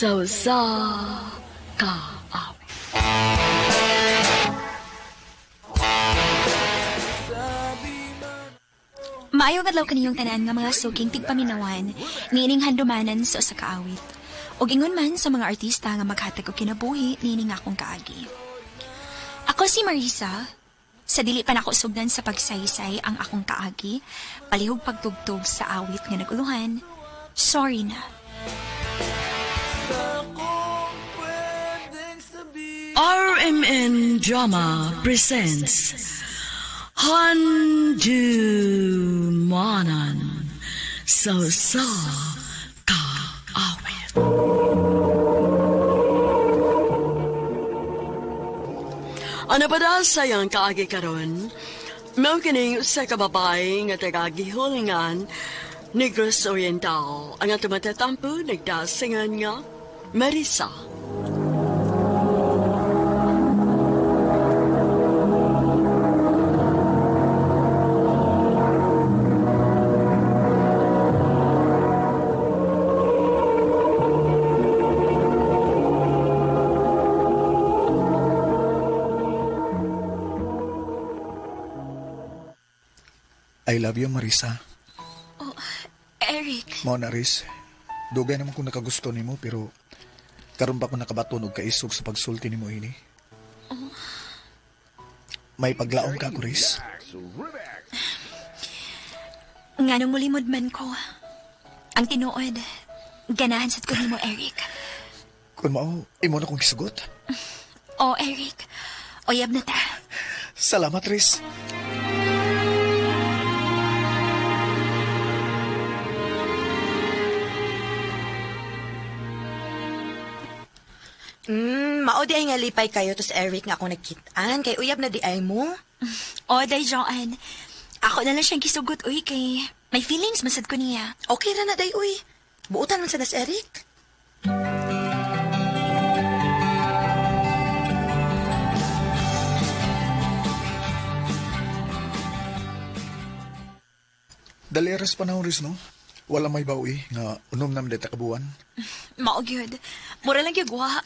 Sa usa ka awit. Maayong adlaw kaniyong tanan nga mga suking tigpaminawan, niining handumanan sa usa ka awit. Ug ingon man sa mga artista nga maghatag og kinabuhi niining akong kaagi. Ako si Marisa. Sa dili pa nako sugdan sa pagsaysay ang akong kaagi, palihog pagtugtog sa awit nga naguluhan, sorry na. RMN Drama presents Handumanan sa usa ka awit. Ano pa da sayang kaagi karon? Mao kining usa ka babae nga taga Gihulngan, Negros Oriental. Ang atong matatampo nagdasingan nga Marisa. I love you, Marisa. Oh, Eric. Mao na, Riz. Dugay naman kung nakagusto nimo pero karon pa ko nakabaton og kaisog sa pagsulti nimo ini. May paglaom ka ko, Riz. Nganong mulimod man ko. Ang tinuod, ganahan sad ko nimo, Eric. Kung mao, imo na kong gisugot. Oh, Eric. Uyab na ta. Salamat, Riz. Mao di ay nga lipay kayo to si Eric nga ako nagkitaan kay uyab na di ay mo. O, day Joanne. Ako na lang siyang gisugot, uy, kay may feelings masad ko niya. Okay ra na day uy. Buutan man sa na si Eric. Dali ras panahon, Riz, no? Wala may bawi nga unom nam dita kabuan. Mao gyud. Mura lang gyud wa.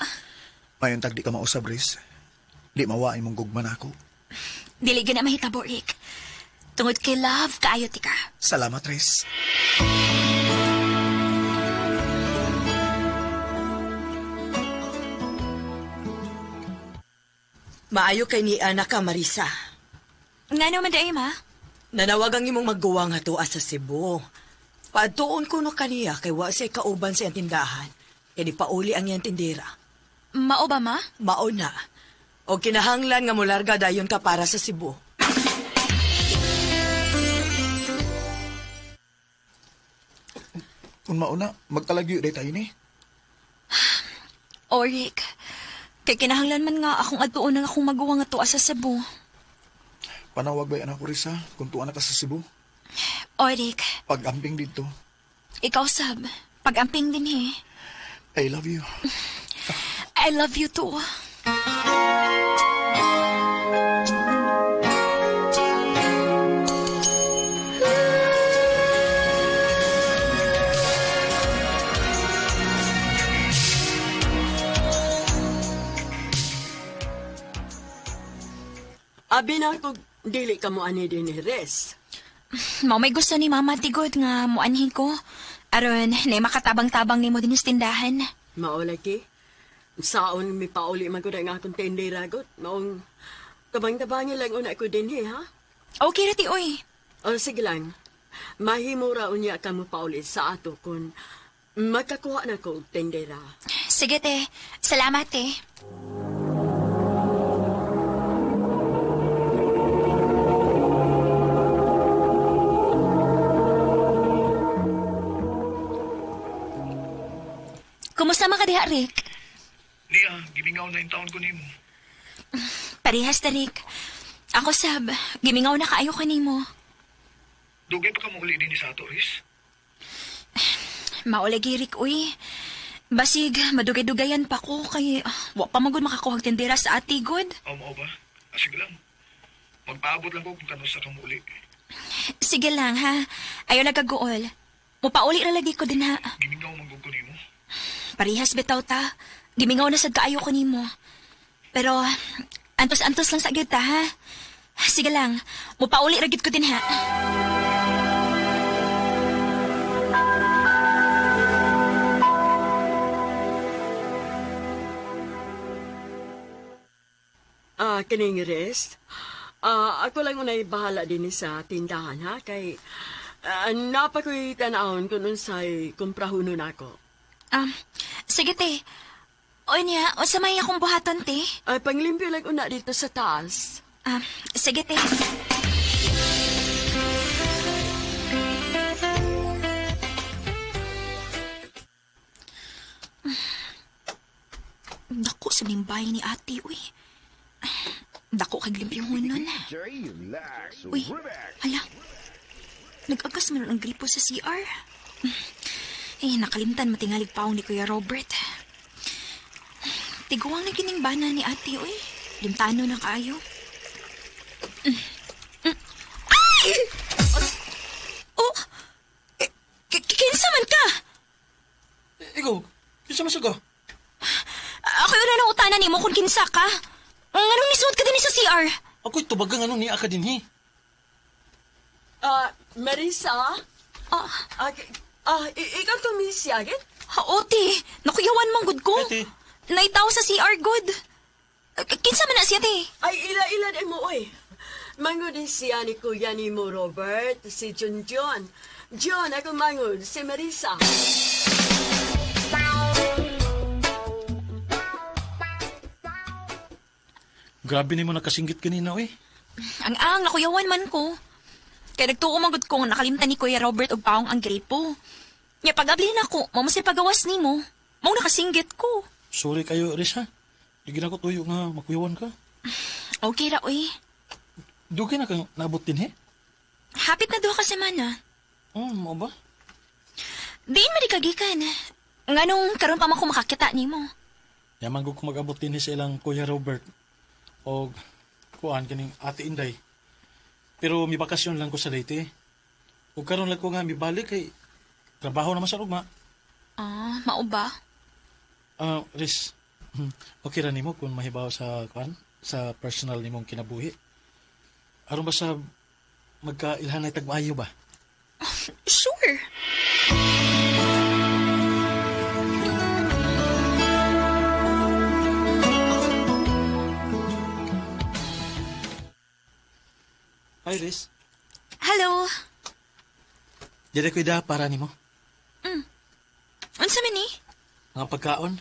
Mayon tag di ka mausab, Riz. Di mawa imong gugma nako. Dili gyud na mahitabo, Rick. Tungod kay love, kaayo ti ka. Salamat, Riz. Maayo kay ni anak ka, Marisa. Ngano man day, ma? Nanawag ang imong magguwa nga tuwa sa Cebu. Paadtuon ko no kaniya kay wa siya kauban sa iyang tindahan. Kay di pauli ang iyang tindera. Mao ba, ma? Mao na. O kinahanglan nga mularga dayon ka para sa Cebu. Kung mauna, magkalagyo day tayo ni. O, Rick. Kay kinahanglan man nga akong adtuon ang akong maguwang nga tuwa sa Cebu. Panawag ba anak ko, Riz, ha? Kung tuwa na ka sa Cebu. O, Rick. Pag-amping dito. Ikaw, sab. Pag-amping din, he. I love you. I love you too. Abi na ko dili ka mo ani din ni Riz. Mao may gusto ni Mama Tigod nga muanhin ko. Aron, na makatabang-tabang nimo din sa tindahan. Mao lagi. Saon mi pauli man ko na nga akong tindera god. Maong tabang-tabangi lang una ko din ha. Okay ra ti oy. O sige lang. Mahimo ra unya ka mo pauli sa ato kun makakuha na ko og tindera. Sige te, salamat te. Kumusta man ka diha, Rick? Niya, gimingaw na yung taon ko nimo. Parehas na, Rick. Ako sab, gimingaw na kaayo ka nimo. Dugay pa ka mo uli din sa ato, Riz. Maulagi, Rick, uy. Basig, madugay-dugayan pa ko kay wa pa man gud makakuhag tindera sa ati gud. O, mao ba? Ah, sige lang. Magpaabot lang ko kung kano sa kang uli. Sige lang, ha? Ayaw nagaguol. Mupauli ra lagi ko din, ha? Gimingaw man gud ko nimo. Parehas bitaw ta. Gimingaw na sad kaayo ko nimo. Pero antos-antos lang sa gyud ta, ha? Sige lang, mupauli ra gyud ko din ha. Kining rest. Ako lang unay bahala din sa tindahan, ha? Kay napakoy tanawon kung unsay kumprahunon ako. Sige, te. O niya, unsa may akong buhaton, te? Ay, panglimpyo lang una dito sa taas. Sige, te. Dako sa nimbay ni ate, uy. Dako kag limpyuhon nun. Uy, hala. Nag-agas man ang gripo sa CR. Eh, nakalimtan matingalig paong ni Kuya Robert. Tiguang na gining bana ni ate, uy. Limtano na kaayo. Ay! Oh! Kinsa man ka? Ikaw, kinsa man siya ka? Ako yun na utanan nimo kung kinsa ka. Anong nisuot ka din sa CR? Ako'y tubagang anong niya ka din, he. Marisa? Ikaw to, Miss Yagit? Ote, nakuyawan man good ko. Ate. Naitaw sa CR good. Kinsa man na siya, te? Ay, ila-ila din mo, oy. Mangod din siya ni Kuya ni mo, Robert, si John John. John, ako mangod, si Marisa. Grabe ni mo nakasinggit kanina, oy. Ang nakuyawan man ko. Kaya nagtuo man gud ko nga nakalimtan ni Kuya Robert og paong ang gripo. Nya pag-abli na ko, mao man pagawas nimo. Mao nakasinggit ko. Sorry kayo, Riz, ha? Di gina ko tuyo nga makuyawan ka. Okay ra, oy. Dugay na kang naabot din, he? Hapit na duha ka semana. Mao ba? Diin man di kagikan. Nganong karon pa man ko makakita nimo. Yaman gud ko mag-abot din sa ilang Kuya Robert o kuan kaning Ate Inday. Pero mi bakasyon lang ko sa Leyte. Ug karon lang ko nga mibalik kay trabaho naman sa ugma. Mao ba? Riz, okay ra nimo kung mahibaw sa kuan sa personal nimong kinabuhi. Aron ba sa magkailhanay tag maayo ba? Sure. Hi, Riz. Hello. Dili ko ida para nimo. Unsa man ni? Mga pagkaon.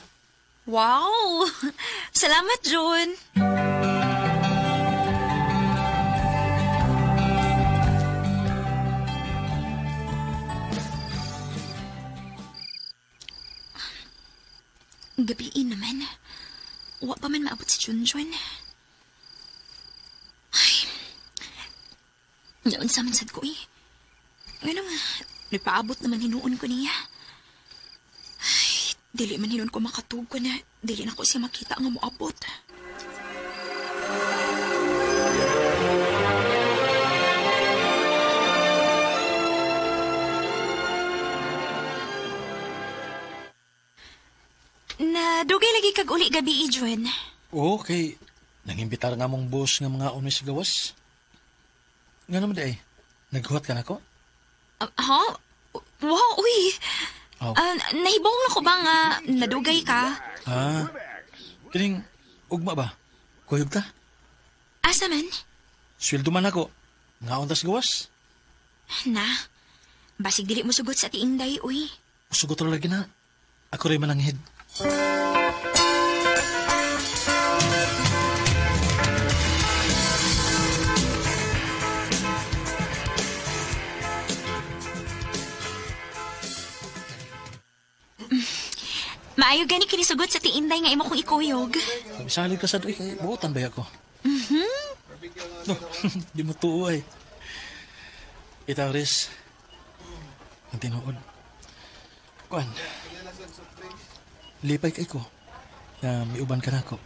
Wow! Salamat, Jun. Gabiin naman. Wa pa man maabot si Junjun. Ay. Naunsa man sad ko eh. Nga, nagpaabot naman hinuon ko niya. Ay, dili man hinuon ko makatug ko na dili na ko siya makita nga moabot. Na dugay lagi kag uli gabi, Jun. Oo, kay nangimbitar nga mong boss nga mga unoy sa gawas. Nga naman di ay, naghuhat ka na ko? Ha? Wow, uy. Oh. Nahibong na ko ba nga nadugay ka? Kining ugma ba? Kuyog ta? Asa man? Sweldo man ako. Nga untas gawas? Na, basig dili mo sugot sa tiinday, uy. Sugot ra lagi na. Ako rin mananghid. Maayo gani kinisugot sa tiinday nga imo kong ikuyog. Misalig ka sa doy kay buotan ba ako? No, di mo tuo ay. Itaw, Riz. Ang tinuod. Kuan. Lipay kay ko na miuban ka nako.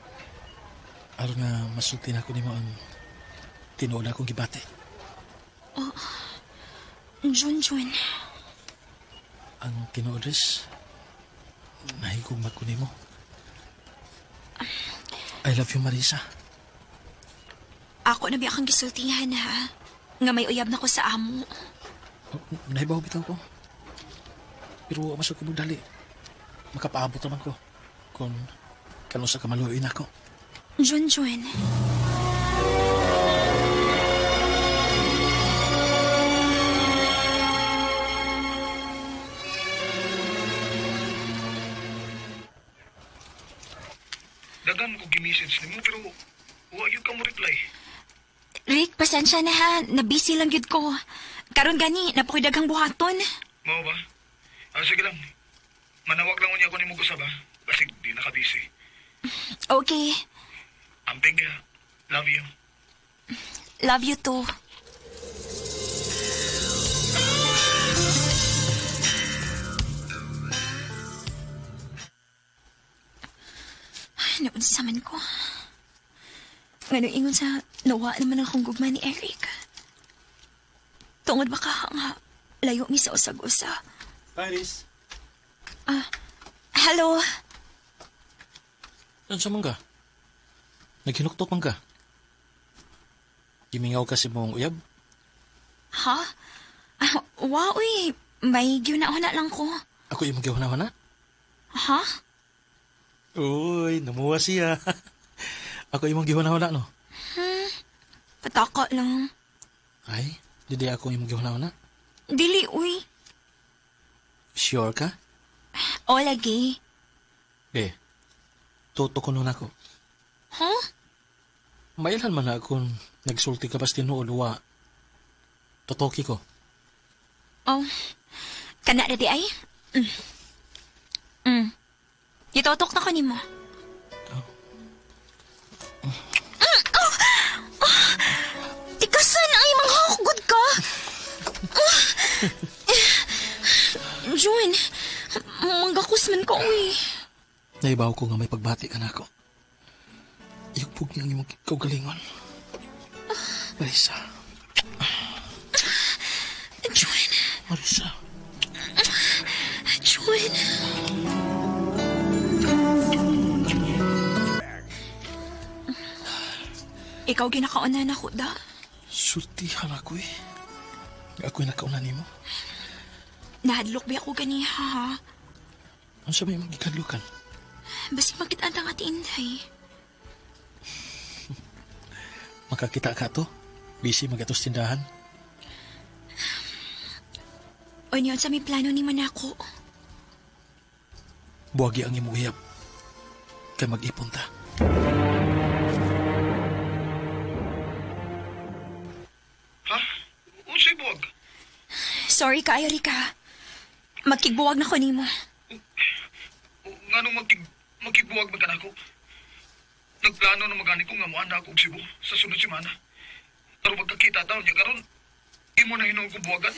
Aron nga masulti nako nimo ang tinuod akong gibati. Oh, Jun Jun. Ang tinuod, Riz, Nahigugma ko nimo. I love you, Marisa. Ako na biya kang gisultihan ha. Nga may uyab na ko sa amo. Nahibaw bitaw ko. Pero wa masud ko dali. Makapaabot naman ko. Kung kano sa kamaluoy nako. Junjun. Dagan ko gi-message nimo pero wa gyud ka mo reply. Rick, pasensya na ha. Nabisi lang gyud ko. Karon gani, napakoy daghang buhaton. Mao ba? Ah, sige lang. Manawag lang unya ko nimo usab ha. Basig di na ka busy. Okay. Amping ka. Love you. Love you too. Ay, naunsa man ko. Ngano ingon sa nawa naman akong gugma ni Eric. Tungod ba ka nga layo mi sa usag-usa. Iris. Hello. Unsa man ka? Naghinuktok man ka? Gimingaw ka sa mong uyab? Ha? Ah, wow, uy. May gyuna-una lang ko. Ako imong gihuna-huna? Ha? Uy, namuha siya. Ako imong gihuna-huna, no? Pataka lang. Ay, dili ako imong gihuna-huna. Dili, uy. Sure ka? O, lagi. Eh, tuto ko nun ako. Huh? Mailhan man na kung nagsulti ka bas tinuod wa. Totoki ko. Oh, kana na di ay? Mm. Mm. Gitotok na ko nimo. Oh. Mm, oh! Oh! Tikasan ay manghakugod ka. Oh. Jun, manggakus man ko uy. Naibaw ko nga may pagbati ka na ako. Iyugpog niya ang imong kaugalingon. Marisa. Jun. Marisa. Jun. Ikaw ginakauna na ko, da. Sultihan ako eh. Ako'y nakauna nimo. Nahadlok ba ako ganiha, ha? Unsa may magikadlukan? Basi magkitaan ang ati Inday. Makakita ka to? Busy magatos tindahan? O niyon sa may plano ni Manako. Buwagi ang imong uyab. Kay mag-ipon ta. Ha? Unsay buwag? Sorry kaayo, Rika. Magkigbuwag na ko nimo. Nganong magkigbuwag man kanako? Nagplano na magani ko nga moanda ako og Cebu sa sunod semana. Pero magkakita ta unya karon, imo na hinuon kong buwagan.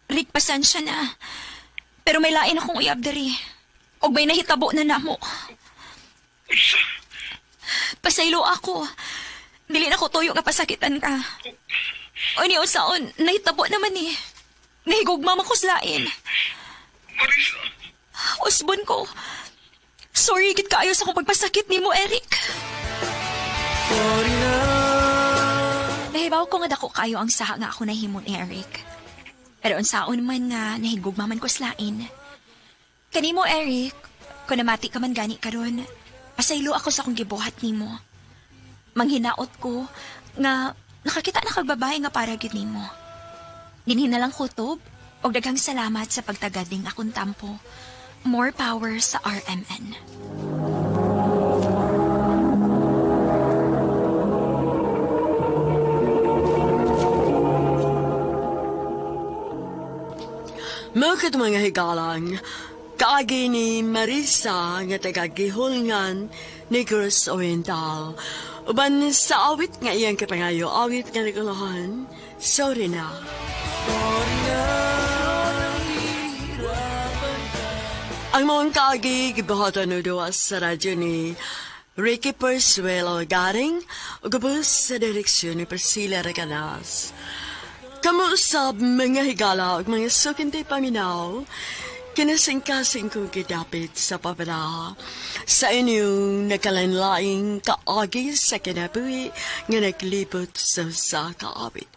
Rick, pasensya na. Pero may lain akong uyab diri. Og may nahitabo na namo. Unsa? Pasaylo ako. Dili na ko tuyo nga pasakitan ka. O ni usaon, nahitabo naman eh. Nahigugma man ko sa lain. Marisa. Usbon ko. Sorry, gid kaayo sa akong pagpasakit nimo, Eric. Nahibaw ko nga dako kayo ang saha nga ako nahimo ni Eric. Pero unsaon man nga nahigugma man ko sa lain. Kanimo, Eric, kung namati ka man gani karon, pasaylo ako sa akong gibuhat nimo. Manghinaot ko nga nakakita na kag babae nga para gid nimo. Dinhi na lang kutob og daghang salamat sa pagtagad ning akong tampo. More power sa RMN. Mao kato mga higalang, kaagi ni Marisa nga taga-Gihulngan, Negros Oriental. Uban sa awit nga iyang kapangayo, awit nga nagulahan, sorry na. Ang mga kaagi gibuhatan no duwa sa radyo ni Ricky Persuelo Garing ug ubos sa direksyon ni Priscilla Recanas. Kamu usab mga higala ug mga sukinte paminaw, Kinasingkasing kong gidapit sa pabala sa inyong nagkalainlaing kaagi sa kinabuhi nga naglibot sa usa ka awit.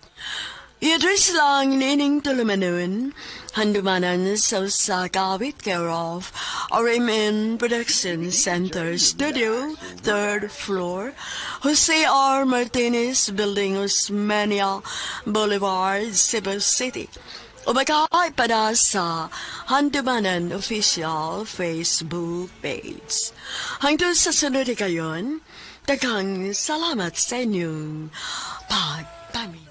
I-address lang niining tulumanon, Handumanan sa usa ka awit, care of RMN Production Center Studio, third floor, Jose R. Martinez Building, Osmeña Boulevard, Cebu City. O pa sa Handumanan Official Facebook page. Hangtod sa sunod kayon, daghang salamat sa inyong pagpaminaw.